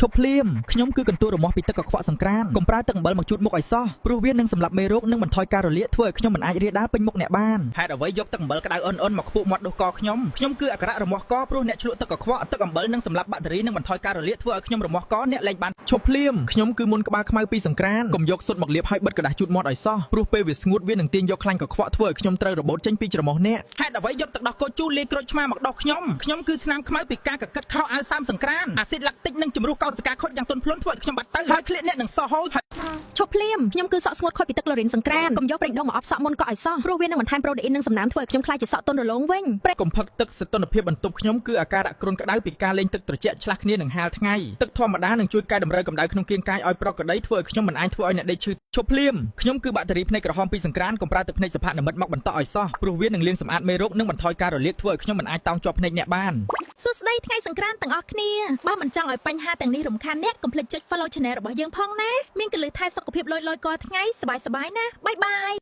ឈប់ភ្លាមខ្ញុំគឺកន្ទួលរមាស់ពីទឹកកខ្វក់សង្ក្រានកុំប្រើទឹកអំបិលមកជូតមុខឲ្យសោះព្រោះវានឹងសម្លាប់មេរោគនិងបន្ថយការរលាកធ្វើឲ្យខ្ញុំមិនអាចរាលដាលពេញមុខអ្នកបានហេតុអ្វីយកទឹកអំបិលក្តៅអ៊ុនៗមកខ្ពក់មាត់ដុសកខ្ញុំខ្ញុំគឺអាក្រក់រមាស់កព្រោះអ្នកឆ្លក់ទឹកកខ្វក់ទឹកអំបិលនឹងសម្លាប់បាក់តេរីនិងបន្ថយការរលាកធ្វើឲ្យខ្ញុំរមាស់កអ្នកលែងបានឈប់ភ្លាមខ្ញុំគឺមុនក្បាលខ្មៅពីសង្ក្រានកុំយកសុទ្ធមកលាបឲ្យបិទក្រដាសជូតមាត់ឲ្យសោះព្រោះពេលវាស្ងួតវានឹងទាញយកខ្លាញ់កខ្វក់ធ្វើឲ្យខ្ញុំត្រូវរបូតចេញពីច្រមុះអ្នកហេតុអ្វីយកទឹកដោះគោជូរលាយក្រូចឆ្មាមកដោះខ្ញុំខ្ញុំគឺស្នាមខ្មៅពីការកកិតខោអាវសើមសង្ក្រានអាស៊ីតឡាក់ទិកនិងជំរុះកោសិកាខុចយ៉ាងទន់ភ្លន់ធ្វើឲ្យខ្ញុំបាត់ទៅហើយក្លៀកអ្នកនឹងសោះហូច ឈប់ភ្លាមខ្ញុំគឺសក់ស្ងួតខូចពីទឹកក្លូរីនសង្ក្រានកុំយកប្រេងដូងមកអបសក់មុនកក់ឲ្យសោះព្រោះវានឹងបន្ថែមប្រូតេអ៊ីននិងសំណើមធ្វើឲ្យខ្ញុំក្លាយជាសក់ទន់រលោងវិញប្រេង កុំផឹកទឹកសីតុណ្ហភាពបន្ទប់ខ្ញុំគឺអាការៈគ្រុនក្តៅពីការលេងទឹកត្រជាក់ឆ្លាស់គ្នានឹងហាលថ្ងៃទឹកធម្មតានឹងជួយកែតម្រូវកម្ដៅក្នុងគាងកាយឲ្យប្រក្រតីធ្វើឲ្យខ្ញុំមិនអាចធ្វើឲ្យអ្នកដេកឈឺឈប់ភ្លាមខ្ញុំគឺបាក់តេរីភ្នែកក្រហមពីសង្ក្រានកុំប្រើទឹកភ្នែកសភនិមិត្តមកបន្តឲ្យសោះព្រោះវានឹងលាងសម្អាតមេរោគនិងបន្ថយការរលាកធ្វើឲ្យខ្ញុំមិនអាចតោងជាប់ភ្នែកអ្នកបាន សួស្តីថ្ងៃសង្ក្រាន្តទាំងអស់គ្នាបើមិនចង់ឲ្យបញ្ហាទាំងនេះរំខានអ្នកកុំភ្លេចចុច follow channel របស់យើងផងណាមានកលឹះថែសុខភាពលយលយៗកថ្ងៃសប្បាយៗណាbye bye.